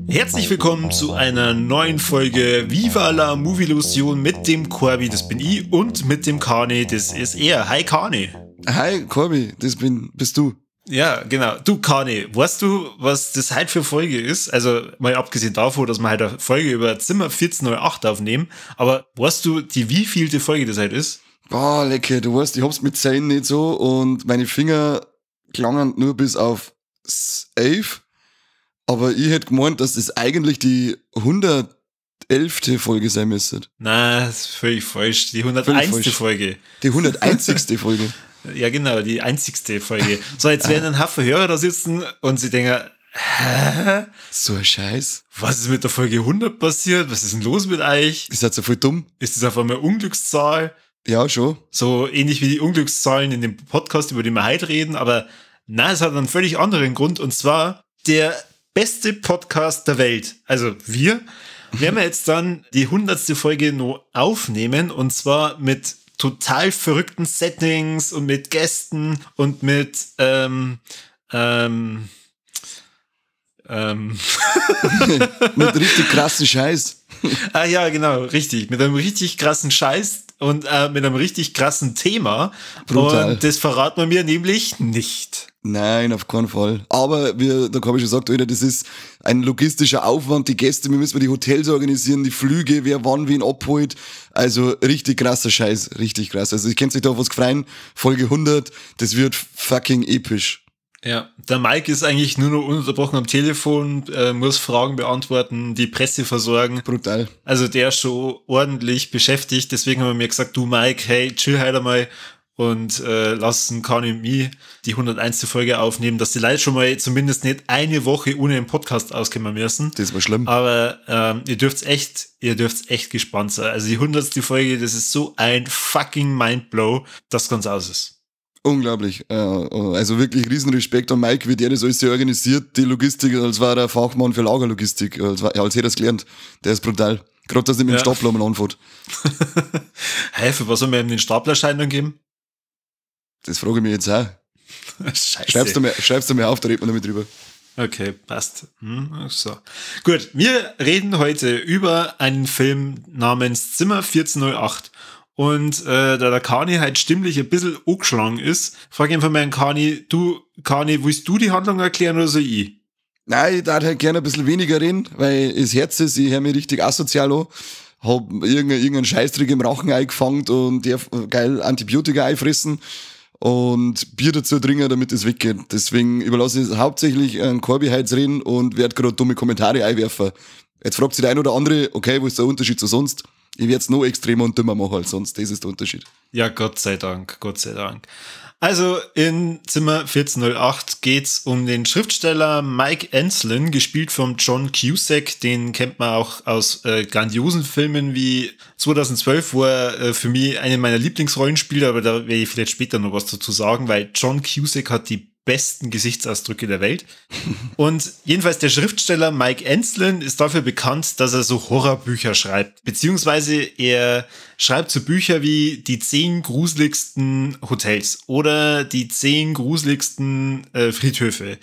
Herzlich willkommen zu einer neuen Folge Viva la Movilusion mit dem Corby, das bin ich, und mit dem Kani, das ist er. Hi Kani. Hi Corby, das bist du. Ja, genau. Du Kani, weißt du, was das heute für Folge ist? Also mal abgesehen davon, dass wir heute eine Folge über Zimmer 1408 aufnehmen, aber weißt du, die wievielte Folge das heute ist? Boah, lecker, du weißt, ich hab's mit 10 nicht so und meine Finger klangen nur bis auf 11. Aber ich hätte gemeint, dass das eigentlich die 111. Folge sein müsste. Nein, das ist völlig falsch. Die 101. Folge. Die 101. Folge. Ja, genau, die einzigste Folge. So, jetzt werden ein Haufen Hörer da sitzen und sie denken, hä? So ein Scheiß. Was ist mit der Folge 100 passiert? Was ist denn los mit euch? Ist das so voll dumm? Ist das auf einmal Unglückszahl? Ja, schon. So ähnlich wie die Unglückszahlen in dem Podcast, über den wir heute reden. Aber nein, es hat einen völlig anderen Grund. Und zwar der beste Podcast der Welt. Also wir werden jetzt dann die 100. Folge noch aufnehmen und zwar mit total verrückten Settings und mit Gästen und mit mit richtig krassen Scheiß. Ah ja, genau, richtig. Mit einem richtig krassen Scheiß und mit einem richtig krassen Thema. Brutal. Und das verraten wir mir nämlich nicht. Nein, auf keinen Fall. Aber wir, da habe ich schon gesagt, Alter, das ist ein logistischer Aufwand. Die Gäste, wir müssen die Hotels organisieren, die Flüge, wer wann wen abholt. Also richtig krasser Scheiß, richtig krass. Also ich kenne sich da auf was gefreien. Folge 100, das wird fucking episch. Ja, der Mike ist eigentlich nur noch ununterbrochen am Telefon, muss Fragen beantworten, die Presse versorgen. Brutal. Also der ist schon ordentlich beschäftigt. Deswegen haben wir mir gesagt, du Mike, hey, chill halt einmal und lassen Kani und mich die 101. Folge aufnehmen, dass die Leute schon mal zumindest nicht eine Woche ohne einen Podcast auskommen müssen. Das war schlimm. Aber ihr dürft echt gespannt sein. Also die 100. Folge, das ist so ein fucking Mindblow, dass ganz aus ist. Unglaublich. Also wirklich Riesenrespekt an Mike, wie der das alles so organisiert, die Logistik, als war er Fachmann für Lagerlogistik, als hätte er es gelernt. Der ist brutal. Gerade, dass er mit dem Stapler mal anfährt. Hey, für was soll man ihm den Staplerschein dann geben? Das frage ich mich jetzt auch. Scheiße. Schreibst du mir auf, da redet man damit drüber. Okay, passt. So. Gut, wir reden heute über einen Film namens Zimmer 1408. Und da der Kani halt stimmlich ein bisschen angeschlagen ist, frage ich einfach mal an Kani, du, Kani, willst du die Handlung erklären oder soll ich? Nein, ich darf halt gerne ein bisschen weniger reden, weil es Herz ist, ich höre mich richtig asozial an, hab irgendeinen Scheißdreck im Rachen eingefangen und der geil Antibiotika einfressen und Bier dazu trinken, damit es weggeht. Deswegen überlasse ich es hauptsächlich an Corby heute reden und werde gerade dumme Kommentare einwerfen. Jetzt fragt sich der ein oder andere, okay, wo ist der Unterschied zu sonst? Ich werde es noch extremer und dümmer machen als sonst. Das ist der Unterschied. Ja, Gott sei Dank, Gott sei Dank. Also in Zimmer 1408 geht's um den Schriftsteller Mike Enslin, gespielt von John Cusack. Den kennt man auch aus grandiosen Filmen wie 2012, wo er für mich eine meiner Lieblingsrollen spielt, aber da werde ich vielleicht später noch was dazu sagen, weil John Cusack hat die besten Gesichtsausdrücke der Welt. Und jedenfalls der Schriftsteller Mike Enslin ist dafür bekannt, dass er so Horrorbücher schreibt. Beziehungsweise er schreibt so Bücher wie die 10 gruseligsten Hotels oder die 10 gruseligsten Friedhöfe.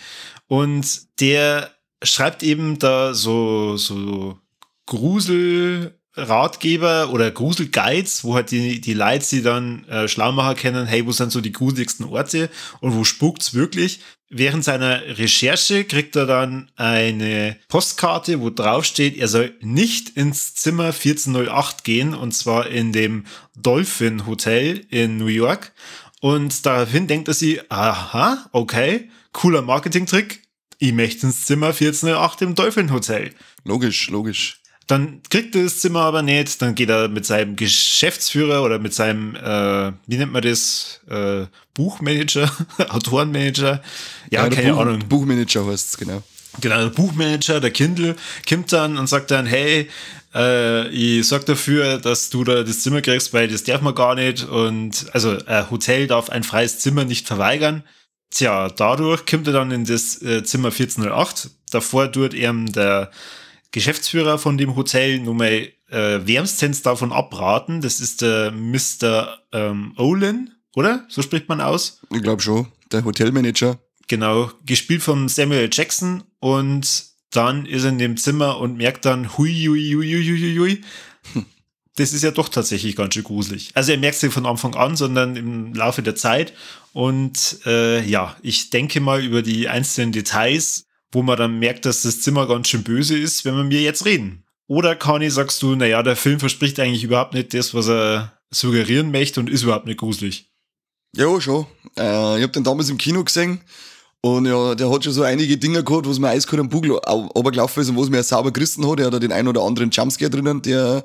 Und der schreibt eben da so Gruselratgeber oder Gruselguides, wo halt die Leute sie dann schlau machen können, hey, wo sind so die gruseligsten Orte und wo spukt's wirklich? Während seiner Recherche kriegt er dann eine Postkarte, wo drauf steht, er soll nicht ins Zimmer 1408 gehen, und zwar in dem Dolphin Hotel in New York. Und daraufhin denkt er sich, aha, okay, cooler Marketing-Trick, ich möchte ins Zimmer 1408 im Dolphin Hotel. Logisch, logisch. Dann kriegt er das Zimmer aber nicht, dann geht er mit seinem Geschäftsführer oder mit seinem, wie nennt man das, Buchmanager, Autorenmanager, ja, keine Ahnung. Buchmanager heißt es, genau. Genau, der Buchmanager, der Kindle, kommt dann und sagt dann, hey, Ich sorg dafür, dass du da das Zimmer kriegst, weil das darf man gar nicht. Und also ein Hotel darf ein freies Zimmer nicht verweigern. Tja, dadurch kommt er dann in das Zimmer 1408. Davor tut ihm der Geschäftsführer von dem Hotel nur mal wärmstens davon abraten. Das ist der Mr. Olin, oder? So spricht man aus. Ich glaube schon. Der Hotelmanager. Genau, gespielt von Samuel Jackson. Und dann ist er in dem Zimmer und merkt dann, hui, hui, hui, hui, hui, hui. Das ist ja doch tatsächlich ganz schön gruselig. Also er merkt es nicht von Anfang an, sondern im Laufe der Zeit. Und ja, ich denke mal über die einzelnen Details, wo man dann merkt, dass das Zimmer ganz schön böse ist, wenn wir mir jetzt reden. Oder Kani, sagst du, naja, der Film verspricht eigentlich überhaupt nicht das, was er suggerieren möchte und ist überhaupt nicht gruselig. Ja, schon. Ich hab den damals im Kino gesehen und ja, der hat schon so einige Dinge gehabt, wo es mir eiskalt am Bugel runtergelaufen ist und wo es mir auch sauber gerissen hat. Er hat da den einen oder anderen Jumpscare drinnen, der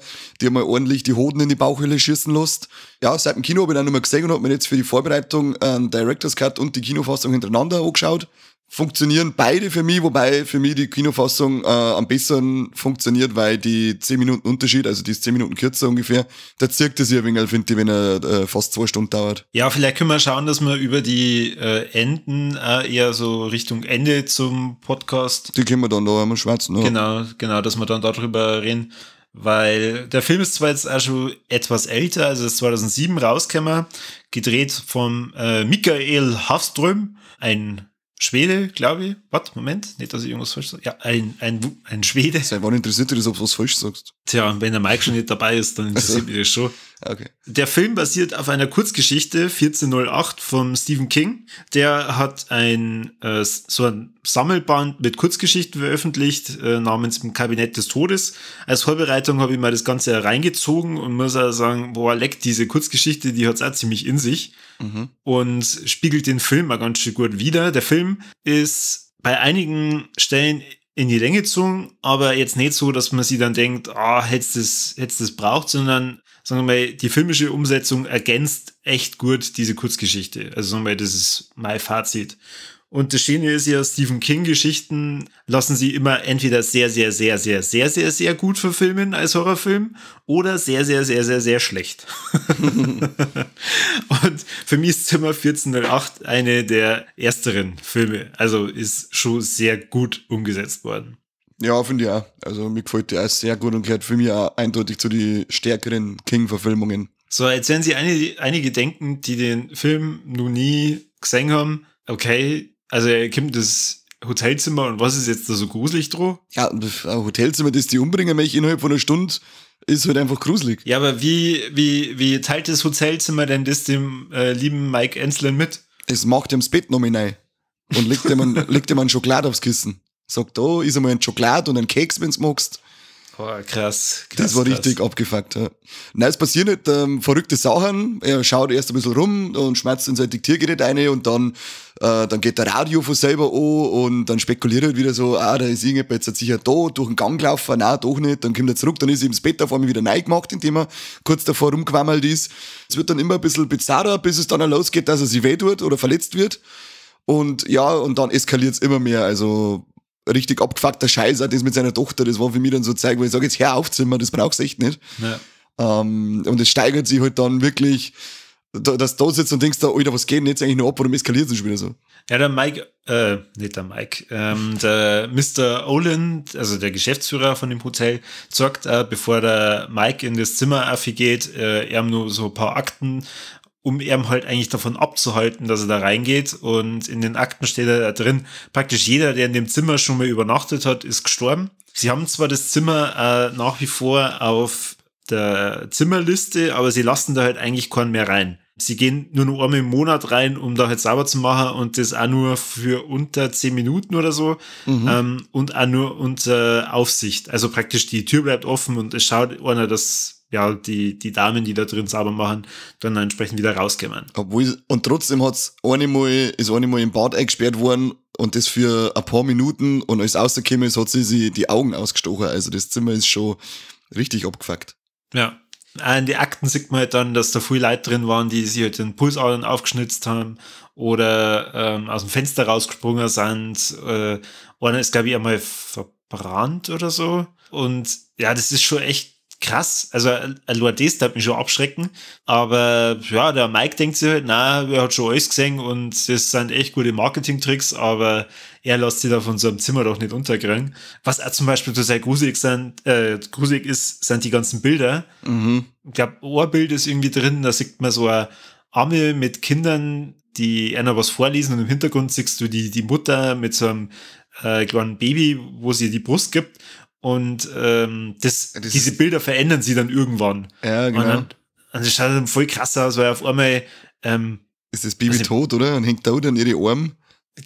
mal ordentlich die Hoden in die Bauchhöhle schießen lässt. Ja, seit dem Kino hab ich ihn auch noch mal gesehen und hab mir jetzt für die Vorbereitung einen Director's Cut und die Kinofassung hintereinander angeschaut. Funktionieren beide für mich, wobei für mich die Kinofassung am besten funktioniert, weil die 10 Minuten Unterschied, also die ist 10 Minuten kürzer ungefähr, da zirkt es ja ein wenig, finde ich, wenn er fast 2 Stunden dauert. Ja, vielleicht können wir schauen, dass wir über die Enden eher so Richtung Ende zum Podcast. Die können wir dann da einmal schwätzen. Ja. Genau, dass wir dann darüber reden, weil der Film ist zwar jetzt auch schon etwas älter, also ist 2007 rausgekommen, gedreht vom Mikael Hafström, ein Schwede, glaube ich. Warte, Moment, nicht, dass ich irgendwas falsch sage. Ja, ein Schwede. Seit wann interessiert dich das, ob du was falsch sagst? Tja, und wenn der Mike schon nicht dabei ist, dann interessiert mich das schon. Okay. Der Film basiert auf einer Kurzgeschichte 1408 von Stephen King. Der hat so ein Sammelband mit Kurzgeschichten veröffentlicht, namens Im Kabinett des Todes. Als Vorbereitung habe ich mal das Ganze reingezogen und muss auch sagen, boah, leck, diese Kurzgeschichte, die hat's auch ziemlich in sich. Mhm. Und spiegelt den Film auch ganz schön gut wider. Der Film ist bei einigen Stellen in die Länge gezogen, aber jetzt nicht so, dass man sich dann denkt, ah, hätt's das braucht, sondern sagen wir mal, die filmische Umsetzung ergänzt echt gut diese Kurzgeschichte. Also sagen wir mal, das ist mein Fazit. Und das Schöne ist ja, Stephen King-Geschichten lassen sie immer entweder sehr, sehr, sehr, sehr, sehr, sehr, sehr gut verfilmen als Horrorfilm oder sehr, sehr, sehr, sehr, sehr schlecht. Und für mich ist Zimmer 1408 eine der ersteren Filme. Also ist schon sehr gut umgesetzt worden. Ja, finde ich auch. Also mir gefällt der auch sehr gut und gehört für mich auch eindeutig zu den stärkeren King-Verfilmungen. So, jetzt werden sich einige denken, die den Film noch nie gesehen haben, okay, also er kommt das Hotelzimmer und was ist jetzt da so gruselig dran? Ja, ein Hotelzimmer, das die umbringen möchte innerhalb von einer Stunde, ist halt einfach gruselig. Ja, aber wie teilt das Hotelzimmer denn das dem lieben Mike Enslin mit? Es macht ihm das Bett noch mal rein und legt ihm einen Schokolade aufs Kissen. Sagt, da ist einmal ein Schokolade und ein Keks, wenn's magst. Oh, krass. Das war richtig abgefuckt. Ja. Nein, es passieren nicht verrückte Sachen. Er schaut erst ein bisschen rum und schmerzt in sein Diktiergerät rein und dann geht der Radio von selber an und dann spekuliert er halt wieder so, da ist irgendjemand jetzt sicher da, durch den Gang gelaufen, nein, doch nicht, dann kommt er zurück, dann ist ihm das Bett auf einmal wieder neu gemacht, indem er kurz davor rumgewammelt ist. Es wird dann immer ein bisschen bizarrer, bis es dann auch losgeht, dass er sich wehtut oder verletzt wird. Und ja, und dann eskaliert es immer mehr, also richtig abgefuckter Scheiß, auch das mit seiner Tochter, das war für mich dann so Zeug, wo ich sage, jetzt hör auf, Zimmer, das brauchst du echt nicht. Ja. Und es steigert sich halt dann wirklich, dass du da sitzt und denkst, da, Alter, was geht denn jetzt eigentlich noch ab, warum eskaliert es schon wieder so? Ja, der Mike, nicht der Mike, der Mr. Olin, also der Geschäftsführer von dem Hotel, sorgt, bevor der Mike in das Zimmer geht, er nur so ein paar Akten, um ihn halt eigentlich davon abzuhalten, dass er da reingeht. Und in den Akten steht er da drin, praktisch jeder, der in dem Zimmer schon mal übernachtet hat, ist gestorben. Sie haben zwar das Zimmer nach wie vor auf der Zimmerliste, aber sie lassen da halt eigentlich keinen mehr rein. Sie gehen nur noch einmal im Monat rein, um da halt sauber zu machen und das auch nur für unter 10 Minuten oder so. Mhm. Und auch nur unter Aufsicht. Also praktisch die Tür bleibt offen und es schaut einer, dass ja, die Damen, die da drin sauber machen, dann entsprechend wieder rauskommen. Obwohl, und trotzdem hat's ist eine mal im Bad eingesperrt worden und das für ein paar Minuten und als rausgekommen ist, hat sie sich die Augen ausgestochen. Also das Zimmer ist schon richtig abgefuckt. Ja. In den Akten sieht man halt dann, dass da viele Leute drin waren, die sich halt den Pulsadern aufgeschnitzt haben oder aus dem Fenster rausgesprungen sind. Einer ist, glaube ich, einmal Brand oder so. Und ja, das ist schon echt krass. Also allein das darf mich schon abschrecken. Aber ja, der Mike denkt sich halt, na, er hat schon alles gesehen und das sind echt gute Marketing-Tricks, aber er lässt sich da von so einem Zimmer doch nicht unterkriegen. Was auch zum Beispiel total gruselig ist, sind die ganzen Bilder. Ich glaube, ein Bild ist irgendwie drin, da sieht man so eine Amme mit Kindern, die einer was vorlesen und im Hintergrund siehst du die Mutter mit so einem kleinen Baby, wo sie die Brust gibt. Und diese Bilder verändern sie dann irgendwann. Ja, genau. Und das schaut dann voll krass aus, weil auf einmal ist das Baby tot, oder? Und hängt tot an ihre Arme.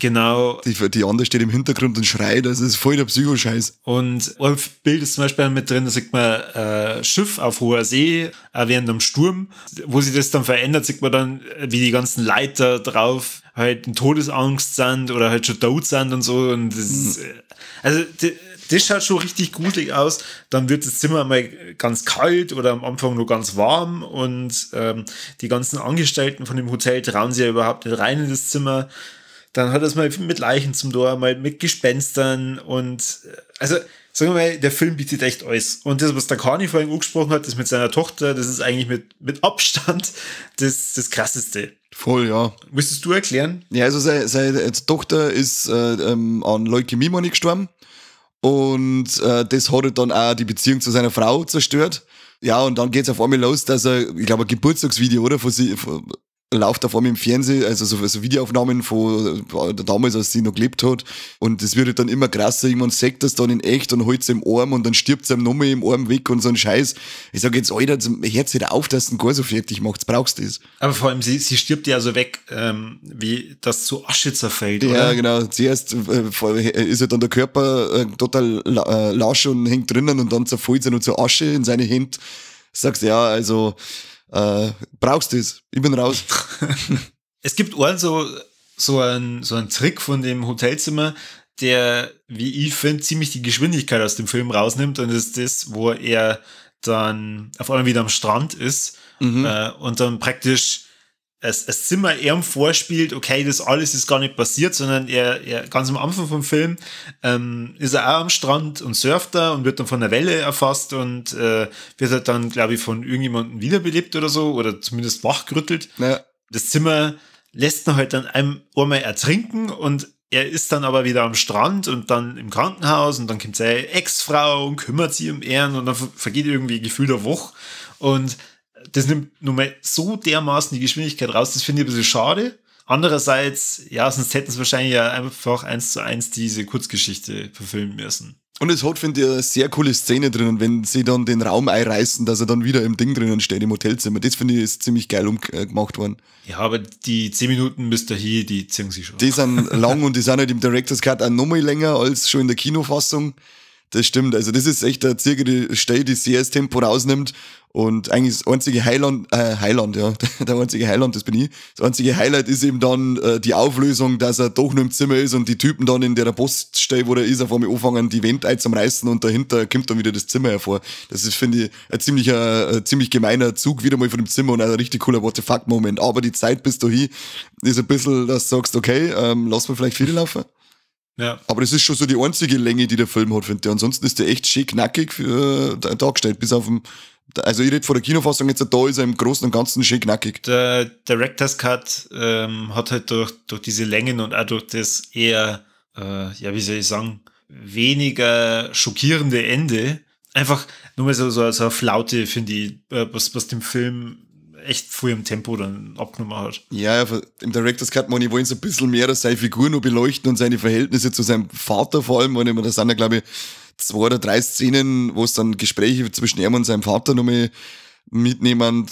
Genau. Die andere steht im Hintergrund und schreit, also das ist voll der Psychoscheiß. Und ein Bild ist zum Beispiel mit drin, da sieht man Schiff auf hoher See, während einem Sturm. Wo sich das dann verändert, sieht man dann, wie die ganzen Leiter drauf halt in Todesangst sind oder halt schon tot sind und so. Und das ist, also das schaut schon richtig gruselig aus. Dann wird das Zimmer mal ganz kalt oder am Anfang nur ganz warm und die ganzen Angestellten von dem Hotel trauen sich ja überhaupt nicht rein in das Zimmer. Dann hat es mal mit Leichen zum Tor, mal mit Gespenstern und also, sagen wir mal, der Film bietet echt alles. Und das, was der Kani vorhin angesprochen hat, das mit seiner Tochter, das ist eigentlich mit Abstand das Krasseste. Voll, ja. Müsstest du erklären? Ja, also seine Tochter ist an Leukämie mal nicht gestorben. Und das hat dann auch die Beziehung zu seiner Frau zerstört. Ja, und dann geht's auf einmal los, dass er, ich glaube, ein Geburtstagsvideo, oder? Läuft auf einmal im Fernsehen, also so Videoaufnahmen von damals, als sie noch gelebt hat. Und das wird dann immer krasser. Irgendwann sagt das dann in echt und holt sie im Arm und dann stirbt sie ihm nochmal im Arm weg und so ein Scheiß. Ich sag jetzt, Alter, hört sich auf, dass du ihn gar so fertig macht. Brauchst du das? Aber vor allem, sie stirbt ja so weg, wie das zu Asche zerfällt, oder? Ja, genau. Zuerst ist ja dann der Körper total lasch und hängt drinnen und dann zerfällt sie nur zu Asche in seine Hände. Sagst, ja, also, brauchst du das? Ich bin raus. Es gibt auch so einen Trick von dem Hotelzimmer, der, wie ich finde, ziemlich die Geschwindigkeit aus dem Film rausnimmt und das ist das, wo er dann auf einmal wieder am Strand ist und dann praktisch das Zimmer ihm vorspielt, okay, das alles ist gar nicht passiert, sondern er ganz am Anfang vom Film ist er auch am Strand und surft da und wird dann von der Welle erfasst und wird halt dann, glaube ich, von irgendjemandem wiederbelebt oder so oder zumindest wachgerüttelt. Ja. Das Zimmer lässt ihn halt dann einmal ertrinken und er ist dann aber wieder am Strand und dann im Krankenhaus und dann kommt seine Ex-Frau und kümmert sich um ihn und dann vergeht irgendwie gefühlt eine Woche und das nimmt nun mal so dermaßen die Geschwindigkeit raus, das finde ich ein bisschen schade. Andererseits, ja, sonst hätten sie wahrscheinlich ja einfach 1:1 diese Kurzgeschichte verfilmen müssen. Und es hat, finde ich, eine sehr coole Szene drinnen, wenn sie dann den Raum einreißen, dass er dann wieder im Ding drinnen steht, im Hotelzimmer. Das finde ich ist ziemlich geil gemacht worden. Ja, aber die 10 Minuten bis dahin, die ziehen sich schon. Die sind lang und die sind halt im Director's Cut auch nochmal länger als schon in der Kinofassung. Das stimmt, also das ist echt eine zirkige Stelle, die sehr das Tempo rausnimmt und eigentlich das einzige Highland, ja, der einzige Highland, das bin ich, das einzige Highlight ist eben dann die Auflösung, dass er doch nur im Zimmer ist und die Typen dann in der Poststelle, wo er ist, auf einmal anfangen, die Wände einzureißen und dahinter kommt dann wieder das Zimmer hervor. Das ist, finde ich, ein ziemlich gemeiner Zug wieder mal von dem Zimmer und ein richtig cooler What the fuck-Moment. Aber die Zeit bis dahin ist ein bisschen, dass du sagst, okay, lass mal vielleicht viel laufen. Ja. Aber das ist schon so die einzige Länge, die der Film hat, finde ich. Ansonsten ist der echt schön knackig dargestellt. Bis auf dem, also ich rede von der Kinofassung jetzt, da ist er im Großen und Ganzen schön knackig. Der Director's Cut hat halt durch diese Längen und auch durch das eher, ja, wie soll ich sagen, weniger schockierende Ende. Einfach nur mal so eine Flaute, finde ich, was dem Film echt früh im Tempo dann abgenommen hat. Ja, im Director's Cut, man, ich wollen so ein bisschen mehr seine Figur noch beleuchten und seine Verhältnisse zu seinem Vater vor allem, weil das sind ja, glaube ich, 2 oder 3 Szenen, wo es dann Gespräche zwischen ihm und seinem Vater nochmal mitnehmen,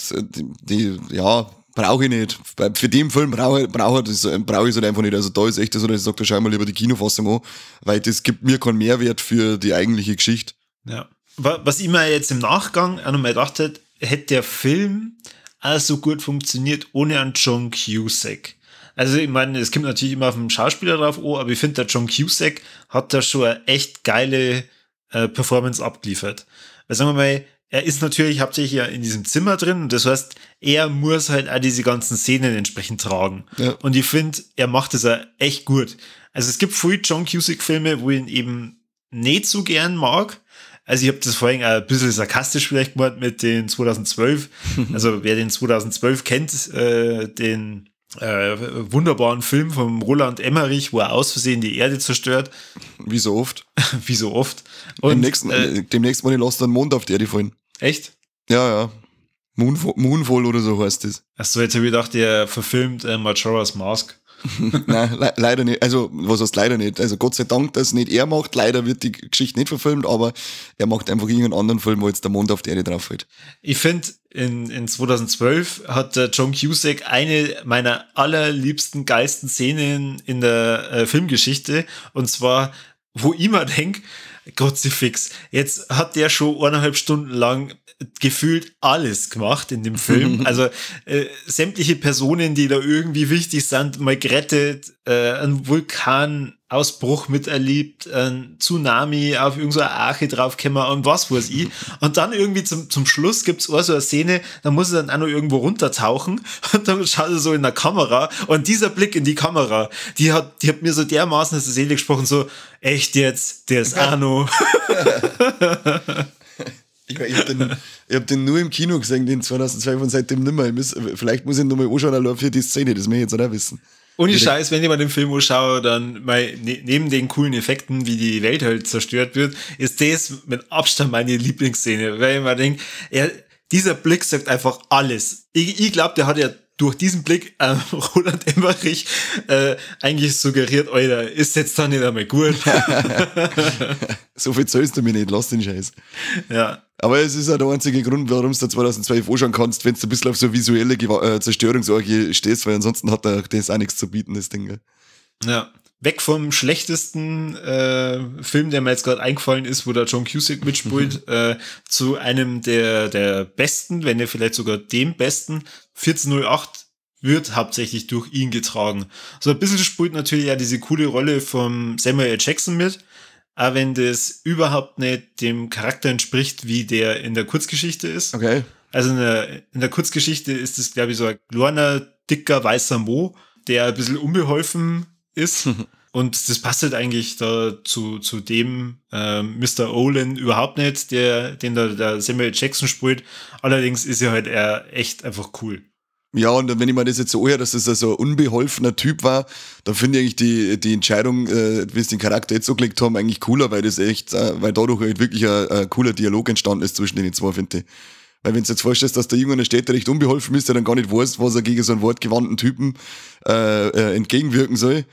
die ja, brauche ich nicht. Für den Film brauche ich es halt einfach nicht. Also da ist echt so, dass ich sage, da schau mal lieber die Kinofassung an, weil das gibt mir keinen Mehrwert für die eigentliche Geschichte. Ja. Was ich mir jetzt im Nachgang auch nochmal gedacht hätte, hätte der Film auch so gut funktioniert ohne einen John Cusack. Also ich meine, es kommt natürlich immer auf den Schauspieler drauf an, aber ich finde, der John Cusack hat da schon eine echt geile Performance abgeliefert. Weil sagen wir mal, er ist natürlich hauptsächlich ja in diesem Zimmer drin und das heißt, er muss halt auch diese ganzen Szenen entsprechend tragen. Ja. Und ich finde, er macht das auch echt gut. Also es gibt viele John Cusack-Filme, wo ihn eben nicht so gern mag. Also ich habe das vorhin auch ein bisschen sarkastisch vielleicht gemacht mit den 2012. Also wer den 2012 kennt, den wunderbaren Film vom Roland Emmerich, wo er aus Versehen die Erde zerstört. Wie so oft. Wie so oft. Und demnächst mal lässt den Mond auf die Erde fallen. Echt? Ja, ja. Moonfall oder so heißt das. Achso, jetzt habe ich gedacht, der verfilmt Majora's Mask. Nein, leider nicht. Also, was heißt leider nicht? Also, Gott sei Dank, dass nicht er macht. Leider wird die Geschichte nicht verfilmt, aber er macht einfach irgendeinen anderen Film, wo jetzt der Mond auf die Erde drauf fällt. Ich finde, in 2012 hat der John Cusack eine meiner allerliebsten, geilsten Szenen in der Filmgeschichte. Und zwar, wo ich mir denk, Gott sei fix, jetzt hat der schon 1,5 Stunden lang gefühlt alles gemacht in dem Film. Also sämtliche Personen, die da irgendwie wichtig sind, mal gerettet, einen Vulkanausbruch miterlebt, ein Tsunami auf irgendeine Arche draufgekommen und was weiß ich. Und dann irgendwie zum Schluss gibt's auch so eine Szene, da muss er dann auch noch irgendwo runtertauchen und dann schaut er so in der Kamera und dieser Blick in die Kamera, die hat mir so dermaßen aus der Seele gesprochen, so, echt jetzt, der ist auch noch. Ich hab den nur im Kino gesehen, den 2012, und seitdem nimmer. Vielleicht muss ich ihn nochmal anschauen, allein für die Szene, das möchte ich jetzt auch wissen. Ohne Scheiß, wenn ich mal den Film anschaue, dann mal neben den coolen Effekten, wie die Welt halt zerstört wird, ist das mit Abstand meine Lieblingsszene, weil ich mir denke, dieser Blick sagt einfach alles. Ich glaube, der hat ja durch diesen Blick Roland Emmerich eigentlich suggeriert, Alter, ist jetzt dann nicht einmal gut. So viel zahlst du mir nicht, lass den Scheiß. Ja. Aber es ist auch der einzige Grund, warum du da 2012 anschauen kannst, wenn du ein bisschen auf so visuelle Zerstörungsorgie stehst, weil ansonsten hat da das auch nichts zu bieten, das Ding. Gell? Ja. Weg vom schlechtesten Film, der mir jetzt gerade eingefallen ist, wo der John Cusack mitspielt, zu einem der besten, wenn nicht vielleicht sogar dem besten. 1408 wird hauptsächlich durch ihn getragen. So ein bisschen spielt natürlich ja diese coole Rolle vom Samuel L. Jackson mit, auch wenn das überhaupt nicht dem Charakter entspricht, wie der in der Kurzgeschichte ist. Okay. Also in der Kurzgeschichte ist es, glaube ich, so ein kleiner, dicker, weißer Mo, der ein bisschen unbeholfen ist. Und das passt halt eigentlich da zu dem Mr. Olin überhaupt nicht, den da der Samuel Jackson spielt. Allerdings ist er halt echt einfach cool. Ja, und wenn ich mir das jetzt so anhöre, dass das so ein unbeholfener Typ war, dann finde ich eigentlich die Entscheidung, wie sie den Charakter jetzt so gelegt haben, eigentlich cooler, weil das echt, weil dadurch halt wirklich ein cooler Dialog entstanden ist zwischen den zwei, finde ich. Weil wenn du jetzt vorstellst, dass da irgendeiner steht, der recht unbeholfen ist, der dann gar nicht weiß, was er gegen so einen wortgewandten Typen entgegenwirken soll,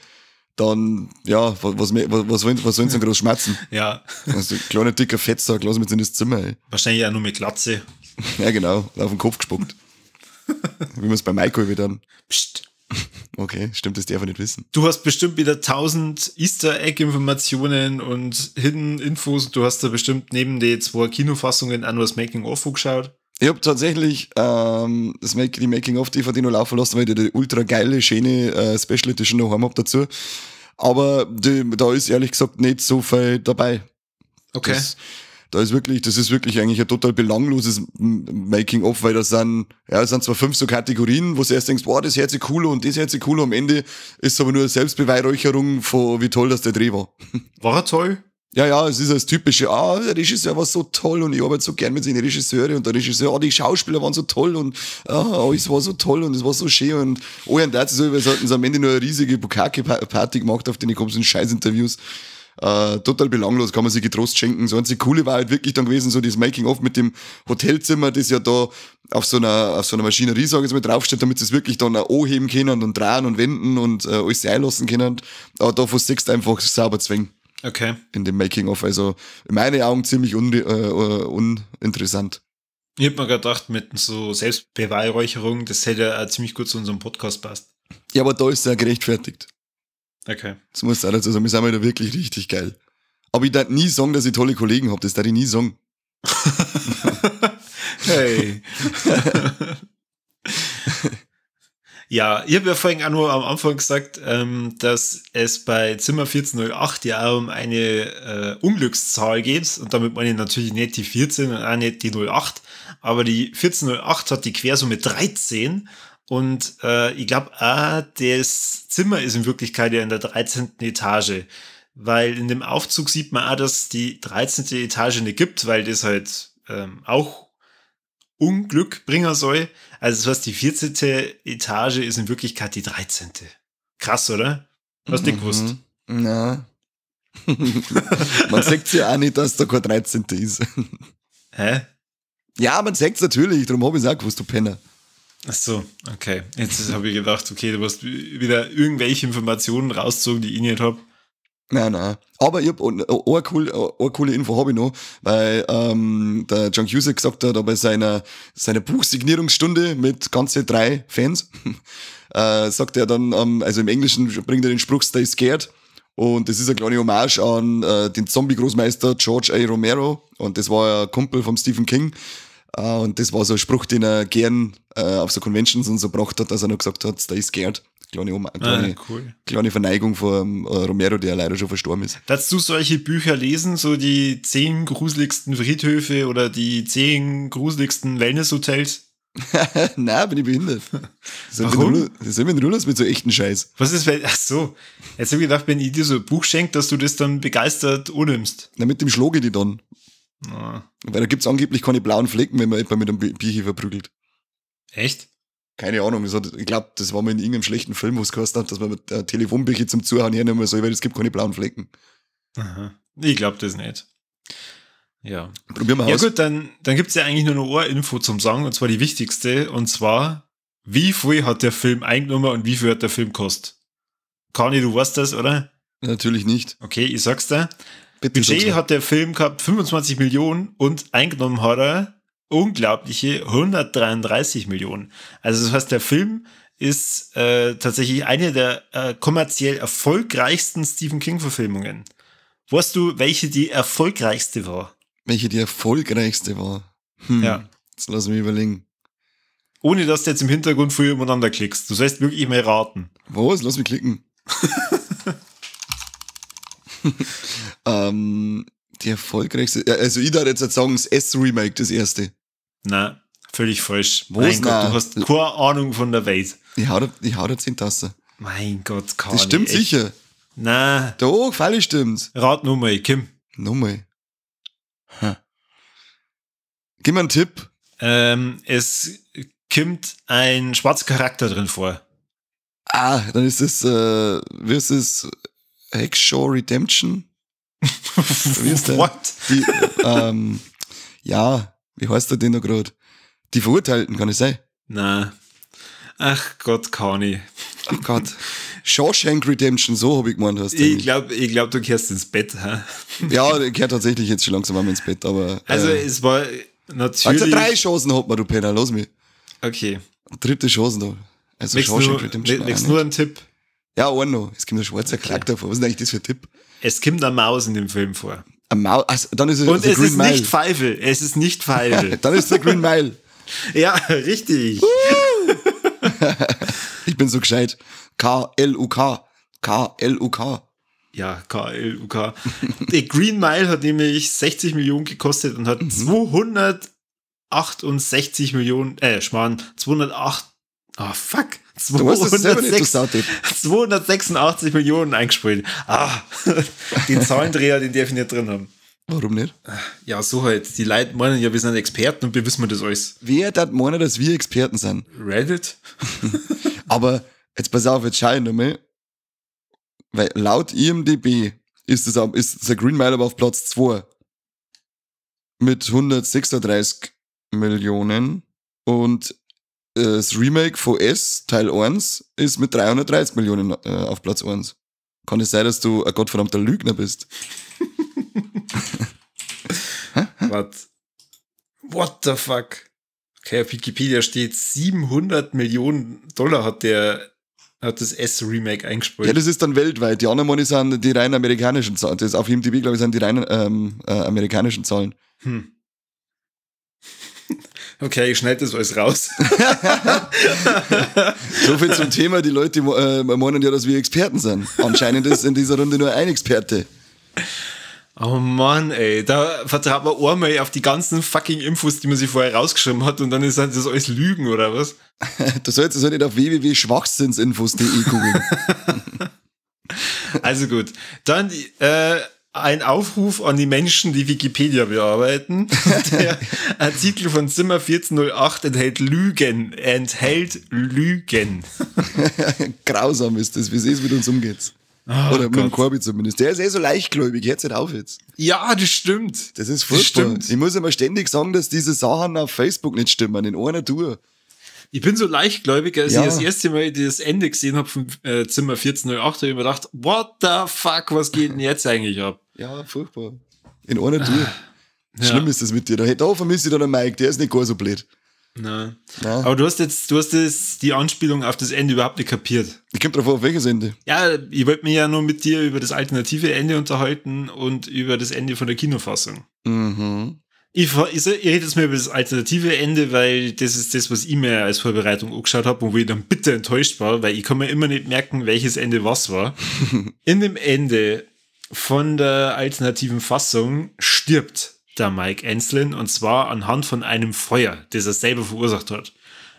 dann, ja, was wollen sie denn groß schmerzen? Ja. Also, kleiner, dicker Fettsack, lass mich jetzt in das Zimmer, ey. Wahrscheinlich auch nur mit Glatze. Ja, genau, auf den Kopf gespuckt. Wie wir es bei Michael wieder. Psst. Okay, stimmt, das darf ich nicht wissen. Du hast bestimmt wieder 1000 Easter Egg-Informationen und Hidden Infos. Du hast da bestimmt neben den 2 Kinofassungen auch noch das Making-of geschaut. Ich hab tatsächlich die Making-of-DVD noch laufen lassen, weil ich die ultra geile, schöne Special Edition noch heim hab dazu. Aber da ist ehrlich gesagt nicht so viel dabei. Okay. Das ist wirklich eigentlich ein total belangloses Making-of, weil das sind, ja, es sind zwar 5 so Kategorien, wo du erst denkst, boah, das hört sich cool und das hört sich cool, am Ende ist es aber nur eine Selbstbeweihräucherung von, wie toll das der Dreh war. War er toll? Ja, ja, es ist das typische, der Regisseur war so toll und ich arbeite so gern mit seinen Regisseuren und der Regisseur, die Schauspieler waren so toll und alles war so toll und es war so schön und und dazu so, wir sollten am Ende nur eine riesige Bukake-Party gemacht auf den komischen Scheiß-Interviews. Total belanglos, kann man sich getrost schenken. So einzig coole war halt wirklich dann gewesen, so dieses Making-of mit dem Hotelzimmer, das ja da auf so einer Maschinerie, sag ich jetzt mal, draufsteht, damit sie es wirklich dann auch anheben können und drehen und wenden und alles einlassen können. Aber da siehst du einfach sauber zwingen. Okay. In dem Making-of. Also in meinen Augen ziemlich uninteressant. Ich hab mir gedacht, mit so Selbstbeweihräucherung, das hätte ja auch ziemlich gut zu unserem Podcast passt. Ja, aber da ist es ja gerechtfertigt. Okay. Das muss ich auch dazu sagen, wir sind da wirklich richtig geil. Aber ich darf nie sagen, dass ich tolle Kollegen hab, das darf ich nie sagen. Hey. Ja, ich habe ja vorhin auch nur am Anfang gesagt, dass es bei Zimmer 1408 ja auch um eine Unglückszahl geht. Und damit meine ich natürlich nicht die 14 und auch nicht die 08. Aber die 1408 hat die Quersumme 13. Und ich glaube auch, das Zimmer ist in Wirklichkeit ja in der 13. Etage. weil in dem Aufzug sieht man auch, dass die 13. Etage nicht gibt, weil das halt auch Unglück bringen soll. Also das heißt, die 14. Etage ist in Wirklichkeit die 13. Krass, oder? Hast du nicht gewusst? Na. Man sagt ja auch nicht, dass da kein 13. ist. Hä? Ja, man sagt es natürlich, darum habe ich es auch gewusst, du Penner. Ach so, okay. Jetzt habe ich gedacht, okay, du hast wieder irgendwelche Informationen rausgezogen, die ich nicht habe. Nein, nein. Aber ich hab eine coole Info habe ich noch, weil der John Cusack gesagt hat, bei seiner Buchsignierungsstunde mit ganze 3 Fans, sagt er dann, also im Englischen bringt er den Spruch "Stay scared". Und das ist eine kleine Hommage an den Zombie-Großmeister George A. Romero. Und das war ein Kumpel vom Stephen King. Und das war so ein Spruch, den er gern auf so Conventions und so gebracht hat, dass er noch gesagt hat, "Stay scared". Kleine, kleine Verneigung vor Romero, der leider schon verstorben ist. Darfst du solche Bücher lesen, so die 10 gruseligsten Friedhöfe oder die 10 gruseligsten Wellnesshotels? Nein, bin ich behindert. Warum? Das sind wir mit so echten Scheiß. Was ist, wenn, ach so. Jetzt habe ich gedacht, wenn ich dir so ein Buch schenke, dass du das dann begeistert annimmst. Na, mit dem schlage ich die dann. Ah. Weil da gibt's angeblich keine blauen Flecken, wenn man etwa mit einem Bierchen verprügelt. Echt? Keine Ahnung, ich glaube, das war mal in irgendeinem schlechten Film, wo es geheißen hat, dass man mit der Telefonbücher zum Zuhauen hernehmen soll, weil es gibt keine blauen Flecken. Aha. Ich glaube das nicht. Ja. Probieren wir aus. Ja gut, dann gibt es ja eigentlich nur noch eine Info zum Sagen, und zwar die wichtigste, und zwar, wie viel hat der Film eingenommen und wie viel hat der Film gekostet? Kani, du weißt das, oder? Natürlich nicht. Okay, ich sag's dir. Bitte. Budget hat der Film gehabt 25 Millionen und eingenommen hat er unglaubliche 133 Millionen. Also das heißt, der Film ist tatsächlich eine der kommerziell erfolgreichsten Stephen King-Verfilmungen. Weißt du, welche die erfolgreichste war? Welche die erfolgreichste war? Ja. Jetzt lass mich überlegen. Ohne, dass du jetzt im Hintergrund früher umeinander klickst. Du sollst wirklich mal raten. Was? Lass mich klicken. Die erfolgreichste, also ich darf jetzt sagen, das S-Remake, das erste. Na, völlig falsch. Was? Mein Gott, du hast keine Ahnung von der Welt. Ich hau da 10 Tassen. Mein Gott, Kani. Das stimmt echt. Sicher. Na. Doch, freilich stimmt's. Rat nur mal, Kim. Nochmal. Gib mir einen Tipp. Es kommt ein schwarzer Charakter drin vor. Ah, dann ist es, wie ist es? Hacksaw Redemption? Wie ist der? What? Die, ja, wie heißt der denn noch gerade? Die Verurteilten, kann es sein? Na. Ach Gott, Kani. Ach Gott. Shawshank Redemption, so habe ich gemeint. Hast du Ich glaub, du kehrst ins Bett. Hä? Ja, ich kehr tatsächlich jetzt schon langsam einmal ins Bett, aber. Also, es war natürlich. Also, 3 Chancen hat man, du Penner, lass mich. Okay. Dritte Chance noch. Also, Shawshank Redemption. Möchtest nur einen Tipp? Ja, einen noch. Es kommt ein schwarzer Charakter vor. Was ist denn eigentlich das für ein Tipp? Es kommt eine Maus in dem Film vor. Eine Maus? Also, dann ist es Und The es Green ist Mile. nicht Pfeifel. Es ist nicht Pfeifel. Dann ist The Green Mile. Ja, richtig. Ich bin so gescheit. K-L-U-K. K-L-U-K. Ja, K-L-U-K. The Green Mile hat nämlich 60 Millionen gekostet und hat 268 Millionen, Schmarrn, 208, oh fuck, 286 Millionen eingespielt. Ah, den Zahlendreher, den darf ich nicht drin haben. Warum nicht? Ja, so halt. Die Leute meinen ja, wir sind Experten und wir wissen das alles. Wer dat meinen, dass wir Experten sind? Reddit? Aber jetzt pass auf, jetzt schau ich nochmal. Weil laut IMDb ist The Green Mile aber auf Platz 2. Mit 136 Millionen. Und das Remake von S, Teil 1, ist mit 330 Millionen auf Platz 1. Kann es sein, dass du ein gottverdammter Lügner bist? What? What the fuck? Okay, auf Wikipedia steht 700 Millionen Dollar hat das S-Remake eingespielt. Ja, das ist dann weltweit. Die anderen sind die rein amerikanischen Zahlen. Das auf IMDb, glaube ich, sind die rein amerikanischen Zahlen. Okay, ich schneide das alles raus. So viel zum Thema. Die Leute meinen ja, dass wir Experten sind. Anscheinend ist in dieser Runde nur ein Experte. Oh Mann, ey, da vertraut man einmal auf die ganzen fucking Infos, die man sich vorher rausgeschrieben hat und dann ist das alles Lügen, oder was? Du solltest halt nicht auf www.schwachsinnsinfos.de googeln. Also gut. Dann ein Aufruf an die Menschen, die Wikipedia bearbeiten. Der Artikel von Zimmer 1408 enthält Lügen. Enthält Lügen. Grausam ist das, wie es mit uns umgeht. Oh, oder mit dem Corby zumindest. Der ist eh so leichtgläubig, hört's nicht auf jetzt. Ja, das stimmt. Das ist furchtbar. Das stimmt. Ich muss immer ständig sagen, dass diese Sachen auf Facebook nicht stimmen, in einer Tour. Ich bin so leichtgläubig, als ich das erste Mal das Ende gesehen habe von Zimmer 1408, habe ich mir gedacht, what the fuck, was geht denn jetzt eigentlich ab? Ja, furchtbar. In einer Tour. Ja. Schlimm ist das mit dir. Da vermisse ich dann den Mike, der ist nicht gar so blöd. Nein. Na. Aber du hast jetzt die Anspielung auf das Ende überhaupt nicht kapiert. Ich komme drauf, auf welches Ende? Ja, ich wollte mich ja nur mit dir über das alternative Ende unterhalten und über das Ende von der Kinofassung. Mhm. Ich rede jetzt mal über das alternative Ende, weil das ist das, was ich mir als Vorbereitung angeschaut habe und wo ich dann bitter enttäuscht war, weil ich kann mir immer nicht merken, welches Ende was war. In dem Ende von der alternativen Fassung stirbt der Mike Enslin, und zwar anhand von einem Feuer, das er selber verursacht hat.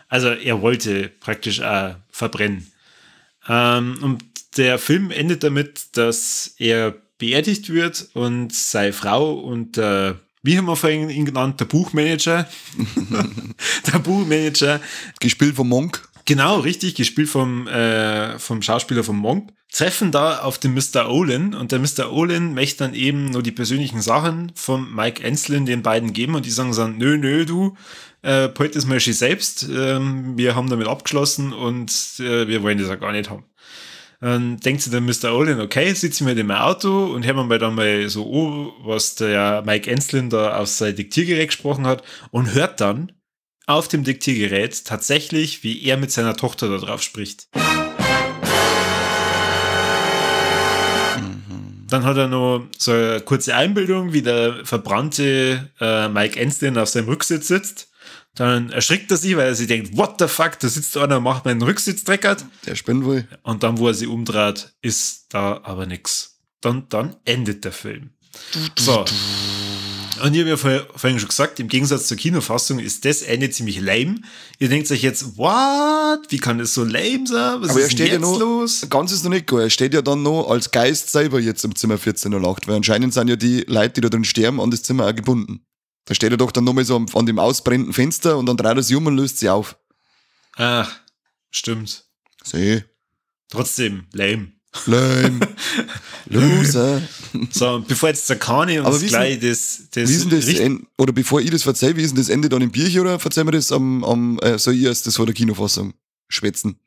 Also er wollte praktisch verbrennen. Und der Film endet damit, dass er beerdigt wird und seine Frau und wie haben wir vorhin ihn genannt? Der Buchmanager. Der Buchmanager. Gespielt vom Monk. Genau, richtig, gespielt vom Schauspieler vom Monk. Treffen da auf den Mr. Olin, und der Mr. Olin möchte dann eben nur die persönlichen Sachen von Mike Enslin den beiden geben, und die sagen dann, nö, du, behalt das mal schön selbst, wir haben damit abgeschlossen und wir wollen das auch gar nicht haben. Dann denkt sich der Mr. Olin, okay, sitze ich mit in meinem Auto und hören wir mal dann mal so an, was der Mike Enslin da auf sein Diktiergerät gesprochen hat, und hört dann auf dem Diktiergerät tatsächlich, wie er mit seiner Tochter da drauf spricht. Dann hat er noch so eine kurze Einbildung, wie der verbrannte Mike Enslin auf seinem Rücksitz sitzt. Dann erschrickt er sich, weil er sich denkt, what the fuck, da sitzt einer und macht meinen Rücksitz dreckert. Der spinnt wohl. Und dann, wo er sich umdreht, ist da aber nix. Dann endet der Film. So. Und ich habe ja vorhin schon gesagt, im Gegensatz zur Kinofassung ist das Ende ziemlich lame. Ihr denkt euch jetzt, what? Wie kann das so lame sein? Was aber ist er steht denn jetzt ja noch, los? Ganz ist noch nicht geil. Er steht ja dann noch als Geist selber jetzt im Zimmer 1408, weil anscheinend sind ja die Leute, die da drin sterben, an das Zimmer auch gebunden. Da steht er doch dann nochmal so an dem ausbrennenden Fenster und dann dreht er sich um und löst sie auf. Ach, stimmt. Seh. Trotzdem, lame. Lame. Loser. So, bevor jetzt der Kani uns gleich das wie ist denn das oder bevor ich das verzeih, wie ist denn das Ende dann im Bierchen, oder verzeih mir das soll ich erst das vor der Kinofassung schwätzen?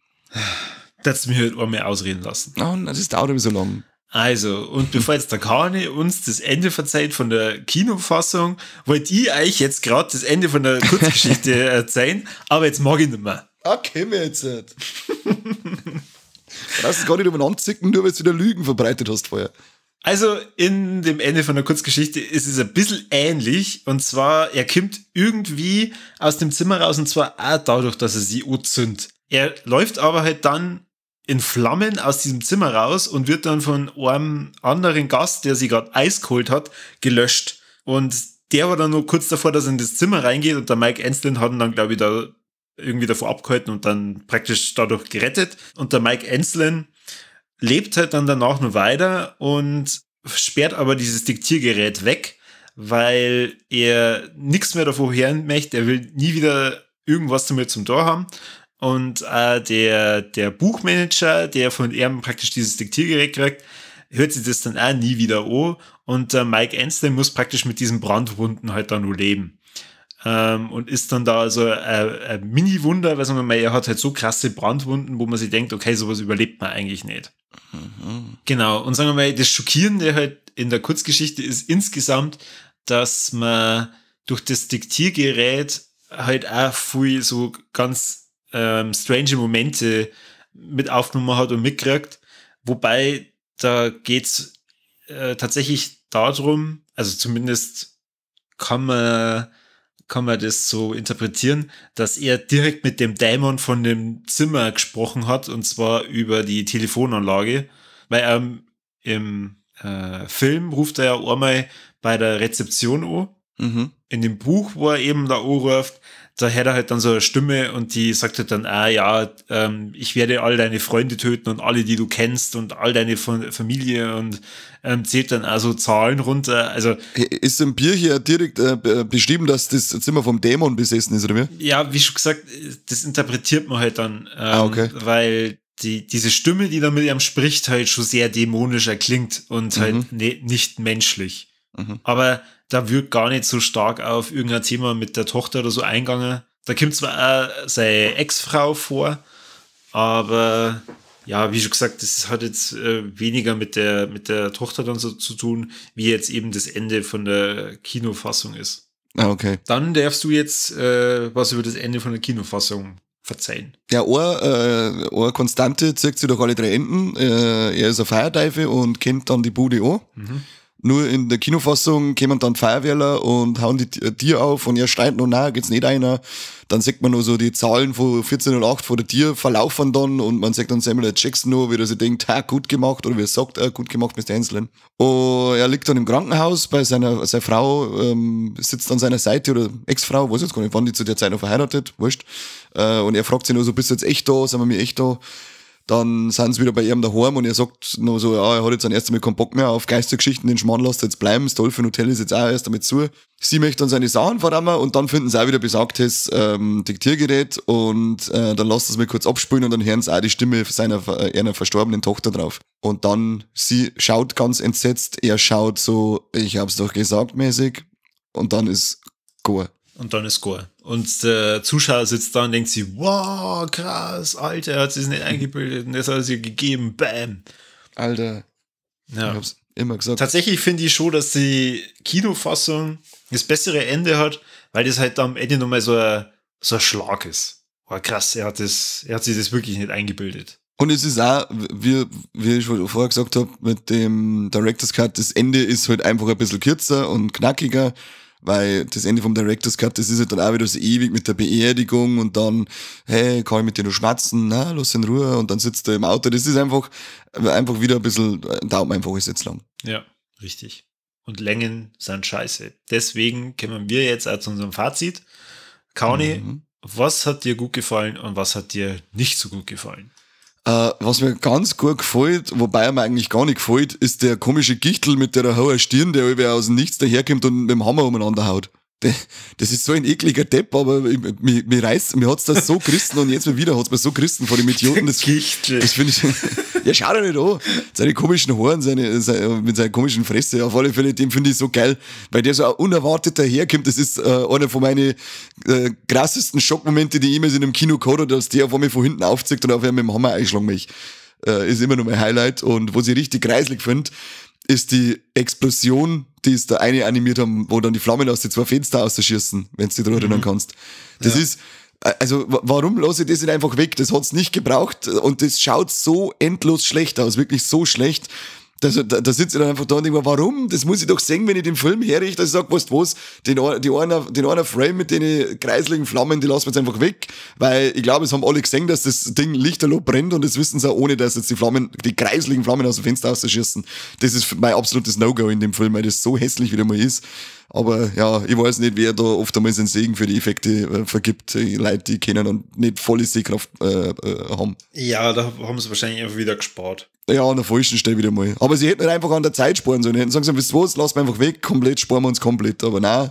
Das mich halt auch mehr ausreden lassen. Oh, das dauert immer so lang. Also, und bevor jetzt der Kani uns das Ende verzeiht von der Kinofassung, wollte ich euch jetzt gerade das Ende von der Kurzgeschichte erzählen, aber jetzt mag ich nicht mehr. Okay, mir jetzt nicht. Du brauchst es gar nicht umeinander zicken, nur weil du wieder Lügen verbreitet hast vorher. Also in dem Ende von der Kurzgeschichte ist es ein bisschen ähnlich. Und zwar, er kommt irgendwie aus dem Zimmer raus, und zwar auch dadurch, dass er sie anzündet. Er läuft aber halt dann in Flammen aus diesem Zimmer raus und wird dann von einem anderen Gast, der sich gerade Eis geholt hat, gelöscht. Und der war dann nur kurz davor, dass er in das Zimmer reingeht, und der Mike Enslin hat ihn dann, glaube ich, da irgendwie davor abgehalten und dann praktisch dadurch gerettet. Und der Mike Enslin lebt halt dann danach nur weiter und sperrt aber dieses Diktiergerät weg, weil er nichts mehr davor hören möchte. Er will nie wieder irgendwas damit zum Tor haben. Und der Buchmanager, der von ihm praktisch dieses Diktiergerät kriegt, hört sich das dann auch nie wieder an. Und Mike Enslin muss praktisch mit diesen Brandwunden halt dann nur leben. Und ist dann da also ein Mini-Wunder, weil sagen wir mal, er hat halt so krasse Brandwunden, wo man sich denkt, okay, sowas überlebt man eigentlich nicht. Mhm. Genau, und sagen wir mal, das Schockierende halt in der Kurzgeschichte ist insgesamt, dass man durch das Diktiergerät halt auch viel so ganz strange Momente mit aufgenommen hat und mitkriegt. Wobei, da geht's tatsächlich darum, also zumindest kann man das so interpretieren, dass er direkt mit dem Dämon von dem Zimmer gesprochen hat, und zwar über die Telefonanlage, weil im Film ruft er ja einmal bei der Rezeption an. Mhm. In dem Buch, wo er eben da anruft, Da hört er halt dann so eine Stimme und die sagt halt dann, ah ja, ich werde all deine Freunde töten und alle, die du kennst und all deine Familie und zählt dann also Zahlen runter. Also ist im Bier hier direkt beschrieben, dass das Zimmer vom Dämon besessen ist, oder wie? Ja, wie schon gesagt, das interpretiert man halt dann, okay. Weil diese Stimme, die da mit ihm spricht, halt schon sehr dämonisch erklingt und halt nicht menschlich. Aber da wird gar nicht so stark auf irgendein Thema mit der Tochter oder so eingegangen. Da kommt zwar auch seine Ex-Frau vor, aber ja, wie schon gesagt, das hat jetzt weniger mit der Tochter dann so zu tun, wie jetzt eben das Ende von der Kinofassung ist. Ah, okay. Dann darfst du jetzt was über das Ende von der Kinofassung verzeihen. Ja, eine Konstante zieht sich durch alle drei Enden. Er ist ein Feierteufel und kennt dann die Bude an. Nur in der Kinofassung kommen dann die Feuerwehrler und hauen die Tür auf und er schreit noch, nein, geht's nicht einer. Dann sieht man nur so die Zahlen von 14:08 vor der Tür verlaufen dann und man sieht dann Samuel L. Jackson nur, wie er sich denkt, ha, gut gemacht, oder wie er sagt, gut gemacht, Mr. Enslin. Und er liegt dann im Krankenhaus bei seiner Frau, sitzt an seiner Seite, oder Ex-Frau, weiß jetzt gar nicht, wann die zu der Zeit noch verheiratet, wurscht. Und er fragt sie nur so, bist du jetzt echt da, sind wir mir echt da? Dann sind sie wieder bei ihm daheim und er sagt noch so, ja, er hat jetzt dann erst einmal keinen Bock mehr auf Geistergeschichten, den Schmarrn lasst er jetzt bleiben, das Dolphin Hotel ist jetzt auch erst damit zu. Sie möchte dann seine Sachen verrammen und dann finden sie auch wieder besagtes Diktiergerät und dann lasst es mal kurz abspielen und dann hören sie auch die Stimme seiner einer verstorbenen Tochter drauf. Und dann, sie schaut ganz entsetzt, er schaut so, ich hab's doch gesagt mäßig, und dann ist Gore. Und dann ist Gore. Und der Zuschauer sitzt da und denkt sich, wow, krass, Alter, er hat sich nicht eingebildet und das hat er sich gegeben, bam. Alter, ja. Ich hab's immer gesagt. Tatsächlich finde ich schon, dass die Kinofassung das bessere Ende hat, weil das halt am Ende nochmal so ein Schlag ist. Oh, krass, er hat sich das wirklich nicht eingebildet. Und es ist auch, wie ich schon vorher gesagt habe, mit dem Director's Cut, das Ende ist halt einfach ein bisschen kürzer und knackiger. Weil das Ende vom Director's Cut, das ist halt dann auch wieder so ewig mit der Beerdigung und dann, hey, kann ich mit dir noch schmatzen? Na, lass in Ruhe. Und dann sitzt er im Auto. Das ist einfach wieder ein bisschen, dauert einfach ist jetzt lang. Ja, richtig. Und Längen sind scheiße. Deswegen kommen wir jetzt auch zu unserem Fazit. Kauni, was hat dir gut gefallen und was hat dir nicht so gut gefallen? Was mir ganz gut gefällt, wobei er mir eigentlich gar nicht gefällt, ist der komische Gichtel mit der hohen Stirn, der über aus dem Nichts daherkommt und mit dem Hammer umeinander haut. Das ist so ein ekliger Depp, aber mir reißt, mir hat's das so gerissen und jetzt mal wieder hat's mir so gerissen vor dem Idioten. Das Gichtel. Das finde ich, ja, schau doch nicht an. Seine komischen Haaren, mit seiner komischen Fresse, auf alle Fälle, den finde ich so geil, weil der so unerwartet daherkommt. Das ist einer von meinen krassesten Schockmomente, die ich jemals in einem Kino gehabt habe, dass der auf einmal von hinten aufzieht und auf einmal mit dem Hammer einschlagen mich. Ist immer noch mein Highlight. Und was ich richtig kreislig finde, ist die Explosion, die es da eine animiert haben, wo dann die Flammen aus den zwei Fenstern ausschießen, wenn du dich daran erinnern kannst. Das ist, also warum lasse ich das nicht einfach weg? Das hat's nicht gebraucht und das schaut so endlos schlecht aus, wirklich so schlecht. Da sitze ich dann einfach da und denke mir, warum? Das muss ich doch sehen, wenn ich den Film herrichte, dass ich sage, weißt du was, den einen Frame mit den kreisligen Flammen, die lassen wir jetzt einfach weg, weil ich glaube, es haben alle gesehen, dass das Ding lichterloh brennt und das wissen sie auch, ohne dass jetzt die kreisligen Flammen aus dem Fenster rausschießen. Das ist mein absolutes No-Go in dem Film, weil das so hässlich wieder mal ist. Aber ja, ich weiß nicht, wer da oft einmal seinen Segen für die Effekte vergibt, die Leute, die kennen und nicht volle Sehkraft haben. Ja, da haben sie wahrscheinlich einfach wieder gespart. Ja, an der falschen Stelle wieder mal. Aber sie hätten halt einfach an der Zeit sparen sollen. Hätten sagen sollen, wisst ihr was, lassen wir einfach weg, komplett, sparen wir uns komplett. Aber nein,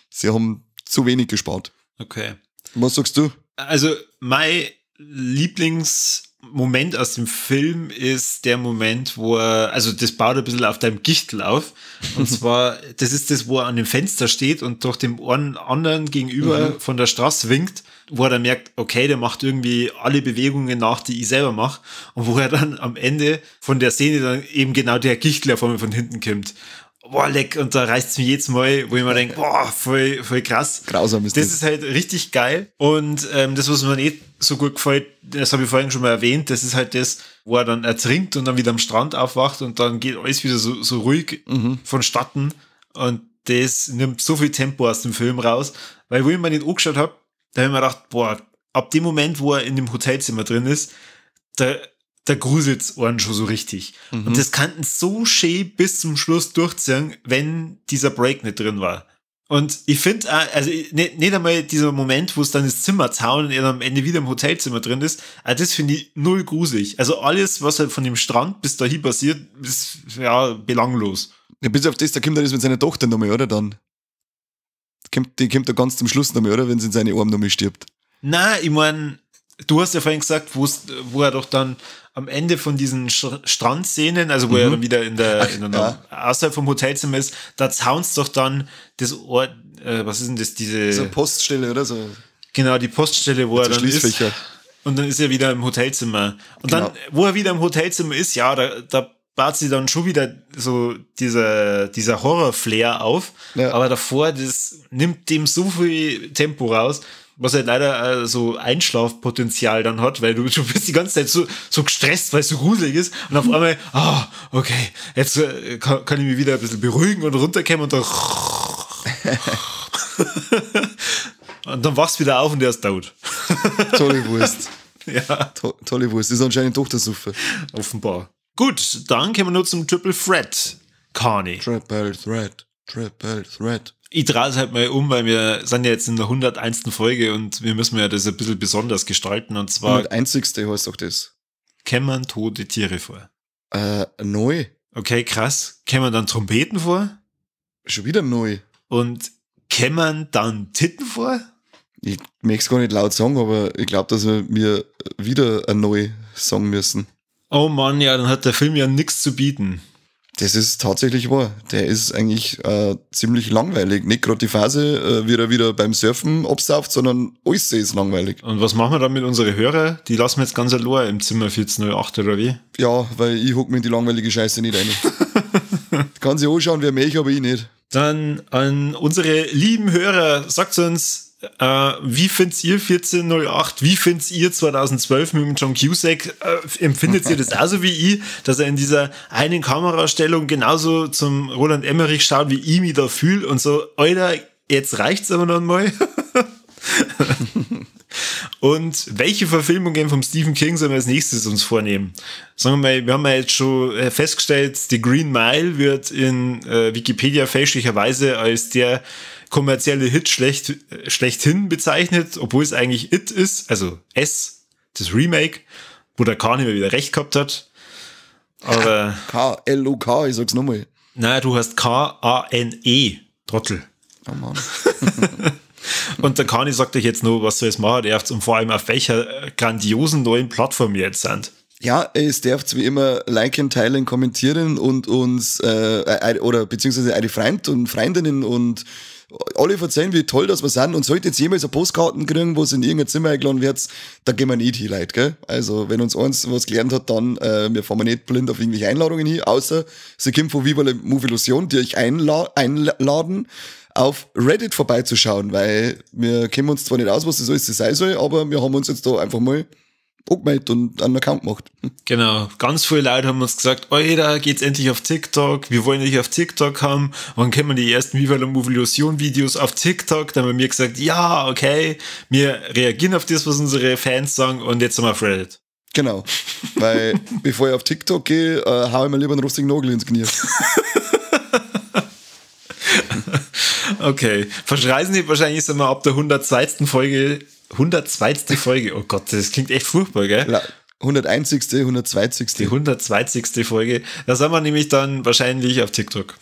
sie haben zu wenig gespart. Okay. Was sagst du? Also, mein Lieblingsmoment aus dem Film ist der Moment, wo er, also das baut ein bisschen auf deinem Gichtel auf. Und zwar, das ist das, wo er an dem Fenster steht und durch dem einen anderen gegenüber von der Straße winkt, wo er dann merkt, okay, der macht irgendwie alle Bewegungen nach, die ich selber mache. Und wo er dann am Ende von der Szene dann eben genau der Gichtler von mir von hinten kommt. Boah, leck, und da reißt es mich jedes Mal, wo ich mir denke, boah, voll, voll krass. Grausam ist das. Das ist halt richtig geil. Und das, was mir nicht so gut gefällt, das habe ich vorhin schon mal erwähnt, das ist halt das, wo er dann ertrinkt und dann wieder am Strand aufwacht und dann geht alles wieder so ruhig vonstatten. Und das nimmt so viel Tempo aus dem Film raus, weil wo ich mir den angeschaut habe, da habe ich mir gedacht, boah, ab dem Moment, wo er in dem Hotelzimmer drin ist, da gruselt's einen schon so richtig. Und das kannten so schön bis zum Schluss durchziehen, wenn dieser Break nicht drin war. Und ich finde, also nicht einmal dieser Moment, wo es dann das Zimmer zaun und er dann am Ende wieder im Hotelzimmer drin ist, das finde ich null gruselig. Also alles, was halt von dem Strand bis dahin passiert, ist ja belanglos. Ja, bis auf das, da kommt er das mit seiner Tochter nochmal, oder dann? Die kommt da ganz zum Schluss nochmal, oder? Wenn sie in seine Arme nochmal stirbt. Nein, ich mein, du hast ja vorhin gesagt, wo er doch dann am Ende von diesen Strandszenen, also wo er dann wieder in der außerhalb vom Hotelzimmer ist, da zaunst doch dann das Ort, was ist denn das, diese... So eine Poststelle oder so. Genau, die Poststelle, wo er dann ist. Und dann ist er wieder im Hotelzimmer. Und dann, wo er wieder im Hotelzimmer ist, ja, da baut sie dann schon wieder so dieser Horror-Flair auf. Ja. Aber davor, das nimmt dem so viel Tempo raus, was halt leider so Einschlafpotenzial dann hat, weil du bist die ganze Zeit so gestresst, weil es so gruselig ist und auf einmal, okay, jetzt kann ich mich wieder ein bisschen beruhigen und runterkommen und dann und dann wachst du wieder auf und der ist tot. Tolle Wurst. Ja. Tolle Wurst. Ist anscheinend Tochter-Suffer. Offenbar. Gut, dann kommen wir nur zum Triple Threat, Carney. Triple Threat, Triple Threat. Ich drehe es halt mal um, weil wir sind ja jetzt in der 101. Folge und wir müssen ja das ein bisschen besonders gestalten. Und zwar 101. heißt auch das. Kämmern tote Tiere vor? Neu. Okay, krass. Kämmern dann Trompeten vor? Schon wieder neu. Und kämmern dann Titten vor? Ich möchte es gar nicht laut sagen, aber ich glaube, dass wir wieder ein neu sagen müssen. Oh Mann, ja, dann hat der Film ja nichts zu bieten. Das ist tatsächlich wahr. Der ist eigentlich ziemlich langweilig. Nicht gerade die Phase, wie er wieder beim Surfen absauft, sondern alles ist langweilig. Und was machen wir dann mit unseren Hörern? Die lassen wir jetzt ganz allein im Zimmer 1408, oder wie? Ja, weil ich hock mir in die langweilige Scheiße nicht rein. Kann sich anschauen, wer mich, aber ich nicht. Dann an unsere lieben Hörer, sagt uns, wie findet ihr 1408? Wie findet ihr 2012 mit dem John Cusack? Empfindet ihr das auch so wie ich, dass er in dieser einen Kamerastellung genauso zum Roland Emmerich schaut, wie ich mich da fühle und so, Alter, jetzt reicht's aber noch mal. Und welche Verfilmungen vom Stephen King sollen wir als nächstes uns vornehmen? Sagen wir mal, wir haben ja jetzt schon festgestellt, The Green Mile wird in Wikipedia fälschlicherweise als der kommerzielle Hit schlechthin bezeichnet, obwohl es eigentlich It ist, also S, das Remake, wo der K nicht mehr wieder recht gehabt hat. Aber K-L-U-K, ich sag's nochmal. Nein, du hast K-A-N-E, Trottel. Oh Mann. Und der Kani sagt euch jetzt nur, was soll es machen darf und vor allem auf welcher grandiosen neuen Plattform wir jetzt sind. Ja, es darf wie immer liken, teilen, kommentieren und uns oder beziehungsweise eure Freund und Freundinnen und alle verzeihen, wie toll das wir sind. Und sollte jetzt jemals eine Postkarten kriegen, wo es in irgendein Zimmer eingeladen wird, da gehen wir nicht hin, Leute, gell? Also, wenn uns eins was gelernt hat, dann, wir fahren nicht blind auf irgendwelche Einladungen hin, außer sie kommen von Viva la Movilusion, die euch einladen, auf Reddit vorbeizuschauen, weil wir kennen uns zwar nicht aus, was das alles sein soll, aber wir haben uns jetzt da einfach mal angemeldet und einen Account gemacht. Genau, ganz viele Leute haben uns gesagt, Alter, geht's endlich auf TikTok, wir wollen dich auf TikTok haben, wann können wir die ersten Viva la Movilusion Videos auf TikTok? Dann haben wir gesagt, ja, okay, wir reagieren auf das, was unsere Fans sagen und jetzt sind wir auf Reddit. Genau, weil bevor ich auf TikTok gehe, hau ich mir lieber einen rostigen Nagel ins Knie. Okay, verschreißen Sie wahrscheinlich sind wir ab der 102. Folge, 102. Folge, oh Gott, das klingt echt furchtbar, gell? 101., 102. Die 102. Folge, da sind wir nämlich dann wahrscheinlich auf TikTok.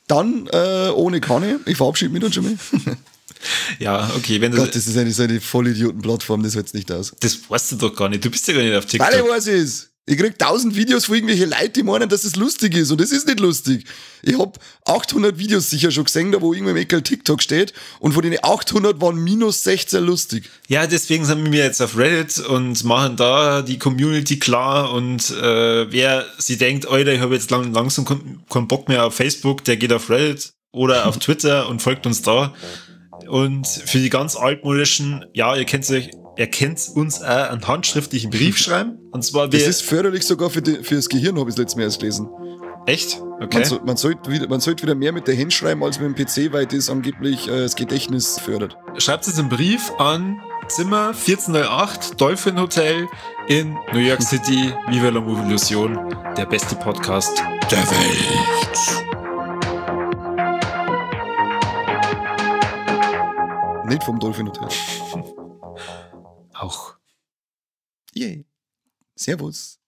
Dann ohne Kanne, ich verabschiede mich dann schon mal. Ja, okay. Wenn du Gott, das ist eine so eine Vollidioten-Plattform, das hält's nicht aus. Das weißt du doch gar nicht, du bist ja gar nicht auf TikTok. Weil ich weiß es. Ich krieg 1000 Videos von irgendwelchen Leuten, die meinen, dass es lustig ist. Und das ist nicht lustig. Ich hab 800 Videos sicher schon gesehen, da wo irgendwo im Eckel TikTok steht. Und von den 800 waren minus 16 lustig. Ja, deswegen sind wir jetzt auf Reddit und machen da die Community klar. Und wer sie denkt, Alter, ich habe jetzt langsam keinen Bock mehr auf Facebook, der geht auf Reddit oder auf Twitter und folgt uns da. Und für die ganz altmodischen, ja, ihr kennt euch, ihr könnt uns auch einen handschriftlichen Brief schreiben. Und zwar das ist förderlich sogar fürs Gehirn, habe ich das letzte Mal erst gelesen. Echt? Okay. Man sollte wieder mehr mit der Hand schreiben als mit dem PC, weil das angeblich das Gedächtnis fördert. Schreibt jetzt einen Brief an Zimmer 1408, Dolphin Hotel in New York City, Viva la Movilusion, der beste Podcast der Welt. Nicht vom Dolphin Hotel. Auch. Yay. Servus.